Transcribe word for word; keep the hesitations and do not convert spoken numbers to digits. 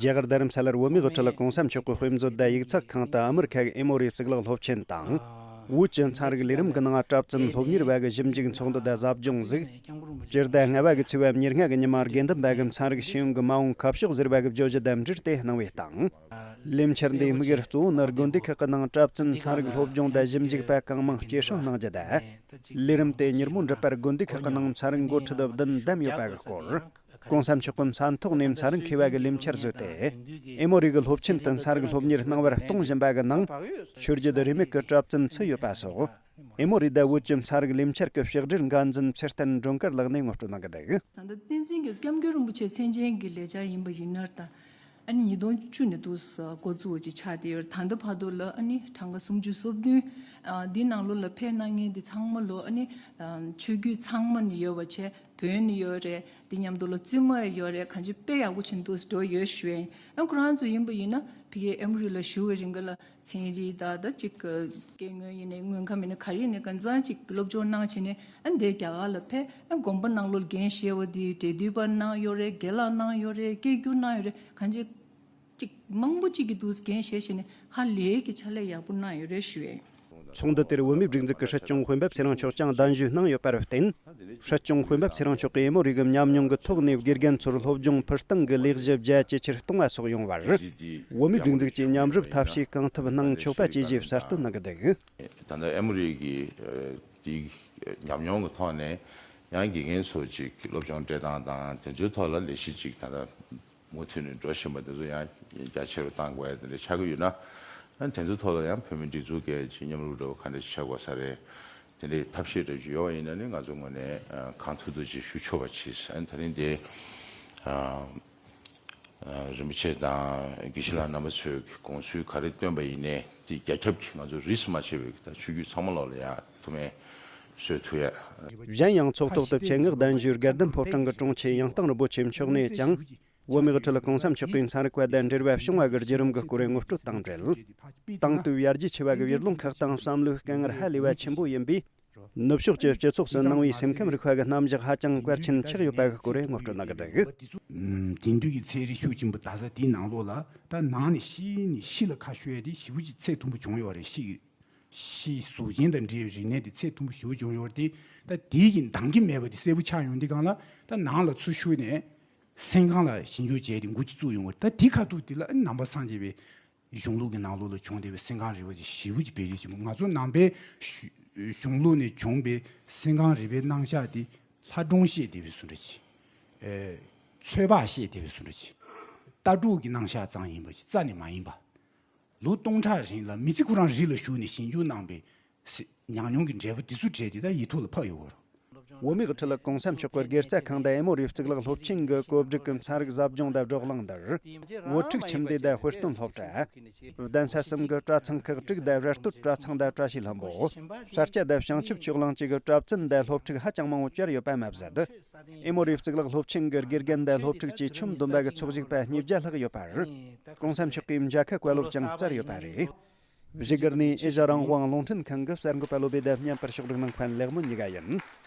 རྒྱ་གར་རྡ་རམ་ས་ལར་བོད་མིའི་དབུ་ཁྲིད་ལ་གོང་ས་མཆོག་གི་དཔེ་མཛོད་དང་ཡིག་ཚགས་ཁང་དང་ཨ་མི་རི་ཁ་གི་ཨེ་མོ་རི་གཙུག་ལག་སློབ་ཆེན་དང་། བོད་ཀྱི་ཚན་རིག་ལས་རིམ་གྱི་ནང་གྲྭ་བཙུན་སློབ་གཉེར་བ་གི་ཞིབ་འཇུག་ཚོགས་འདུ་དང་ཟབ་སྦྱོང་གཟིགས། སྤྱི་ཟླ་ལྔ་པ་གི་ཚེས་པ་ཉེར་ལྔ་གི་ཉི་མ། དགེ་འདུན་པ་གི་ཚན་རིག་ཤེས་ཡོན་གྱི་མ་འོངས་ཁ་ཕྱོགས་ཟེར་བ་གི་བརྗོད་གཞི་དང་འབྲེལ་ཏེ་གནང་བའི་སྟེང་། ལས་འཆར་འདིའི་དམིགས་ཡུལ་གཙོ་བོ་ནི་དགོན་སྡེ་ཁག་གི་ནང་གྲྭ་བཙུན་ཚན་རིག་སློབ་སྦྱོང་དང་ཞིབ་འཇུག་པ་གང་མང་སྐྱེད་སྲིང་གནང་རྒྱུ་དང་། ལས་རིམ་དེ་མྱུར་མོ་འགྲུབ་པར་དགོན་སྡེ་ཁག་གི་ནང་ཚན་རིག་འགོ་ཁྲིད་བདུན་འདེམས་ཡོད་པ་གི་སྐོར། གོང་ས་མཆོག་གིས་མཚན་ཐོག་ནས་ཚན་རིག་མཁས་པ་གི་ལས་འཆར་བཟོས་ཏེ། ཨེ་མོ་རི་གི་སློབ་ཆེན་དུ་ཚན་རིག་སློབ་གཉེར་གནང་བར་གཏོང་བཞིན་པ་གི་ནང་ཆོས་བརྒྱུད་རིས་མེད་ཀྱི་གྲྭ་བཙུན་ཚུད་ཡོད་པ་སོགས། ཨེ་མོ་རི་དང་བོད་ཀྱི་ཚན་རིག་ལས་འཆར་གྱི་ཕྱག་སྦྲེལ་འགན་འཛིན་ཚེ་བརྟན་སྒྲོལ་དཀར་ལགས་ནས་ངོ་སྤྲོད་གནང་གི་འདུག། ད་ལྟ་བསྟན་འཛིན་གྱི་སྐྱབས་མགོན་རིན་པོ་ཆེ་མཚན་ཅན་གྱི་ལས་འཆར་ཡིན་པ་ཡིན་ན་ད། ཨ་ནི་ཉིས་སྟོང་བཅུ་ནས་འདུག་སེ་འགོ་བཙུགས་ཀྱི་ཆགས་བསྡད་ཡོད་རེད། ད་ལྟ་བར་དུ་ལ་ཨ་ནི་གྲངས་ཀ་སུམ་ཅུ་སོ་བདུན། ཨ་འདི་ནང་ལོགས་ལ་ཕེབས་གནང་མཁན་འདི་ཚང་མ་ལོ་ཨ་ནི་ཨ་ཆོས་བརྒྱུད་ཚང་མ་ནས་ཡོད་པ་བྱས། བོན་ནས་ཡོད་རེད། འདི་མཉམ་དུ་ལོ་བཙུན་མ་ཡོད་རེད། གང་ཅི་དཔེ་ཡག་པོ་ཅིག་འདུག་སེ་འགྲོ་ཡོད་ཞུ་ཡིན། ཨ་ཁོ་རང་ཚོ་ཡིན་པ་ཡིན་ན་ཕ་གིའི་ཨེ་མོ་རི་ལ་བཞུགས་པའི་རིང་ག་ལ། ཚན་རིག་དང་ད་ཅིག་སྐྱེ་དངོས་ཡིན་ནའི་དངོས་ཁམས་ཡིན་ནའི་ག་རེ་ཡིན་ནའི་གང་ཙམ་ཅིག་སློབ་སྦྱོང་གནང་བྱས་ནས་ཨ་འདིར་རྒྱ་གར་ལ་ཕེབས། ཨ་དགོན་པ་ནང་ལོགས་འགན་བཞེས་པ་འདི་འབྲེལ་མཐུད་པ་གནང་ཡོད་རེད། དགེ་ལགས་གནང་ཡོད་རེད། སྐྱེ་རྒྱུ་གནང་ཡོད་རེད། གང་ཅི་ཅིག་མང་པོ་ཅིག་གིས་འདུག་འགན་བཞེས་བྱས་ནས་ཧ་ལས་ཀྱི་ཕྱག་ལས་ཡག་པོ་གནང་ཡོད་རེད་ཞུ་ཡས། ཚོགས་འདུ་དེར་བོད་མིའི་སྒྲིག་འཛུགས་ཀྱི་སྲིད་སྐྱོང་དཔོན་འབབ་ཚེ་རིང་མཆོག་ཀྱང་གདན་ཞུ་གནང་ཡོད་པར་བརྟེན། སྲིད་སྐྱོང་དཔོན་འབབ་ཚེ་རིང་མཆོག་གིས་ཨེ་མོ་རི་གི་ཉམས་མྱོང་གི་ཐོག་ནས་དགེ་རྒན་ཚོར་སློབ་སྦྱོང་ཕུལ་སྟངས་ཀྱི་ལས་གཞི་རྒྱ་ཇེ་ཆེར་གཏོང་བ་སོགས་ཡོང་བར། བོད་མིའི་སྒྲིག་འཛུགས་ཀྱིས་མཉམ་རུབ་ཐབས་ཤེས་གང་ཐུབ་གནང་ཆོག་པ་བཅས་ཀྱི་གསར་གཏོད་གནང་གི་འདུག། ད་ལྟ་ཨེ་མོ་རི་གི་དེའི་ཉམས་མྱོང་གི་ཐོག་ནས་ཡང་དགེ་རྒན་ཚོ་ཅིག་སློབ་སྦྱོང་སྤྲད་སྟངས་དང་དེ་ཚོའི་ཐོག་ལ་ལས་གཞི་ཅིག་ད་ལྟ་མུ་མཐུད་ནས་འགྲོ་བཞིན་པ་དེ་ཚོ་ཡང་རྒྱ་ཆེ་རུ་གཏང་དགོས་ཡ་དེ་འདྲ་ཆགས་ཀྱི་ཡོད་ན། ཨ་དེ་ཚོའི་ཐོག་ལ་ཡང་བོད་མིའི་སྒྲིག་འཛུགས་ཀྱིས་ཅིག་མཉམ་རུབ་འདྲ་བོ་ག་འདྲ་ཞིག་བྱ་དགོས་ས་རེད། དེ་འདྲའི་ཐབས་ཤེས་འདྲ་ཅིག་ཡོད་པ་ཡིན་ན་ནི་ང་ཚོ་ངོས་ནས་ཨ་གང་ཐུབ་ཐུབ་ཅིག་ཞུ་ཆོག་པ་བྱས། ཨ་ད་རིང་དེ་ཨ་རིན་པོ་ཆེ་དང་དགེ་བཤེས་ལགས་རྣམ་པ་ཚོས་དགོངས་ཚུལ་ག་རེ་བཏོན་པ་ཡིན་ནའི་དེ་རྒྱ་ཁྱབ་ཀྱི་ང་ཚོ་རིས་སུ་མ་ཆད་པའི་ད་ཆོས་བརྒྱུད་ཚང་མ་ལོག་ལ་ཡ་ཐུགས་སྨོན་གསོས་ཐུབ་ཡ། གཞན་ཡང་ཚོགས་ཐོག་ཏུ་ཆེད་མངགས་གདན་ཞུས་དགའ་ལྡན་ཕོ་བྲང་གི་དྲུང་ཆེ་ཡང་སྟེང་རིན་པོ་ཆེ་མཆོག་ནས་ཀྱང་། བོད་མིའི་དབུ་ཁྲིད་གོང་ས་མཆོག་གིས་ཚན་རིག་པ་དང་འབྲེལ་བ་བྱུང་བ་གི་བརྒྱུད་རིམ་གྱི་སྐོར་ངོ་སྤྲོད་དང་འབྲེལ། དེང་དུས་ཡར་རྒྱས་ཆེ་བ་གི་ཡུལ་ལུང་ཁག་སྟེང་བསམ་བློའི་དཀའ་ངལ་ཧ་ལས་པ་ཆེན་པོ་ཡིན་པས། ནུབ་ཕྱོགས་ཀྱི་སྤྱི་ཚོགས་སུ་ནང་པའི་སེམས་ཁམས་རིག་པ་གི་རྣམ་གཞག་ཧ་ཅང་གལ་ཆེན་ཆགས་ཡོད་པ་གི་སྐོར་ངོ་སྤྲོད་གནང་གི་འདུག། ཨུམ། དེང་དུས་ཀྱི་ཚན་རིག་ཤུགས་ཆེན་པོ་དར་ས་དེའི་ནང་ལོགས་ལ་ད་ནང་ནས་ཤི་ནས་ཤི་ལ་ཁ་ཤོར་ཡ་དེ་ཞེ་པོ་ཅིག་ཚད་མཐོན་པོ་བྱུང་ཡོད་རེད། ཤི་ཤི་གཟུགས་ཅན་དང་འབྲེལ་བའི་རིག་གནས་དེ་ཚད་མཐོན་པོ་ཞེ་པོ་བྱུང་ཡོད་རེད་དེ། ད་དེའི་གི་འདང་གི་མེད་པ་དེ་གསལ་པོ་ཆགས་ཡོང་དུས་སྒང་ལ་ད་ནང་ལ་ཚུར་ཤོར་ནས། སེམས་ཁམས་ལ་ཞིབ་འཇུག་བྱས་ཏེ་འགོ་ཅིག་བཙུགས་ཡོང་བར། ད་དེ་ཁ་ཐུག་དེ་ལ་ནང་པ་སངས་རྒྱས་པའི་གཞུང་ལུགས་ཀྱི་ནང་ལོགས་ལ་བྱུང་བསྡད་པའི་སེམས་ཁམས་རིག་པ་དེ་ཞེ་པོ་ཅིག་བེད་སྤྱོད་བྱེད་པ། ང་ཚོ་ནང་པའི་གཞུ་གཞུང་ལུགས་ནས་བྱུང་བའི་སེམས་ཁམས་རིག་པའི་རྣམ་གཞག་དེ་ལྷ་སྒྲུང་བཤད་བསྡད་པའི་བཟོ་འདྲ་ཅིག། ཨེ། ཚོད་དཔག་བཤད་བསྡད་པའི་བཟོ་འདྲ་ཅིག། ལྟ་གྲུབ་ཀྱི་རྣམ་གཞག་ཙམ་ཡིན་པ་ཞིག་རྩ་ནས་མ་ཡིན་པ། ལོ་སྟོང་ཕྲག་རིང་ལ་མི་ཚེ་ཁོ་རང་རི་ལ་བཞུགས་ནས་ཞིབ་འཇུག་གནང་བའི་སི་ཉམས་མྱོང་གི་འབྲས་བུ་དེ་ཚོ་བྲལ་ཏེ་ད་ཡིག་ཐོག་ལ་ཕབ་ཡོད་པ་རེད། བོད་མིའི་དབུ་ཁྲིད་ལ་གོང་ས་མཆོག་གི་དགེ་རྩ་ཁང་དང་ཨེ་མོ་རི་གཙུག་ལག་སློབ་ཆེན་གྱི་བཀོད་སྒྲིག་གི་ཚན་རིག་ཟབ་སྦྱོང་དང་བགྲོ་གླེང་འདིར། བོད་ཕྲུག་ཁྱིམ་སྡེ་དང་དཔེ་སྟོན་སློབ་གྲྭ། གདན་ས་གསུམ་གྱི་གྲྭ་ཚང་ཁག་དྲུག་དང་ར་སྟོད་གྲྭ་ཚང་དང་བཀྲ་ཤིས་ལྷུན་པོ། ས་སྐྱ་དང་བྱང་ཆུབ་ཕྱོགས་གླིང་བཅས་ཀྱི་གྲྭ་བཙུན་དང་སློབ་ཕྲུག་ཧ་ཅང་མང་བོ་བཅར་ཡོད་པ་མ་ཟད། ཨེ་མོ་རི་གཙུག་ལག་སློབ་ཆེན་གྱི་དགེ་རྒན་དང་སློབ་ཕྲུག་བཅས་ཁྱོན་བསྡོམས་པ་གི་ཚོགས་ཞུགས་པ་ཉིས་བརྒྱ་ལྷག་ཡོད་པར། གོང་ས་མཆོག་གིས་མཇལ་ཁ་བཀའ་སློབ་ཀྱང་སྩལ་ཡོད་པ་རེད། བཞུགས་སྒར་ནས་ཨེ་ཤ་རང་དབང་རླུང་འཕྲིན་ཁང་གི་གསར་འགོད་པ་བློ་བྷེ་དང་མཉམ་པར་ཕྱོགས་སྒྲིག་གནང་མཁན་ལེགས་སྨོན་གཉིས་ཀ་ཡིན།